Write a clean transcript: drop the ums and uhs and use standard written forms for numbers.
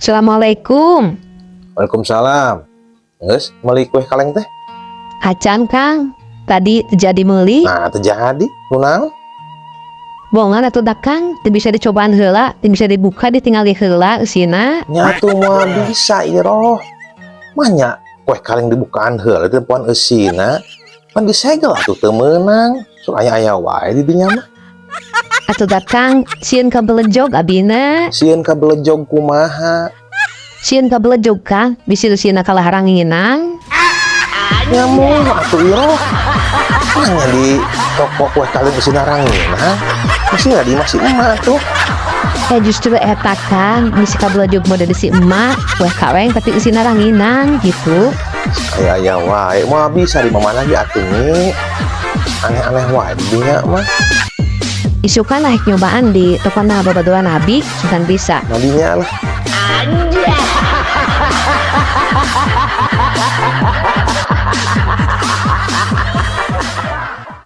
Assalamualaikum. Waalaikumsalam. Geus meuli kue kaleng teh? Acan, Kang. Tadi teu jadi meuli. Nah, teu jadi. Kunaon? Bongan atuh da, Kang, teu bisa dicobaan heula, teu bisa dibuka, ditinggali heula eusina. Nya atuh moal bisa, Iroh. Manya kue kaleng dibukaan heula teu nempoan eusina. Pan disegel atuh teu meunang. Sok aya-aya wae di dinya mah. Atuh da, Kang, sieun kabelejog abina. Sieun kabelejog kumaha? Sieun kabelejog, Kang, bisi eusina kalah ranginang. Nya moal atuh, Iroh. Manya di toko kue kaleng eusina ranginang. Masih di masih emak tuh. Eh, justru eta, Kang, bisi kabelejog mode si emak, kue kaleng tapi eusina ranginang gitu. Aya-aya wae, moal bisa di mana lagi atuh nih. Aneh-aneh wae di dinya mah. Isukan lah nyobaan di tokona babaturan abi, sugan bisa. Madinya lah.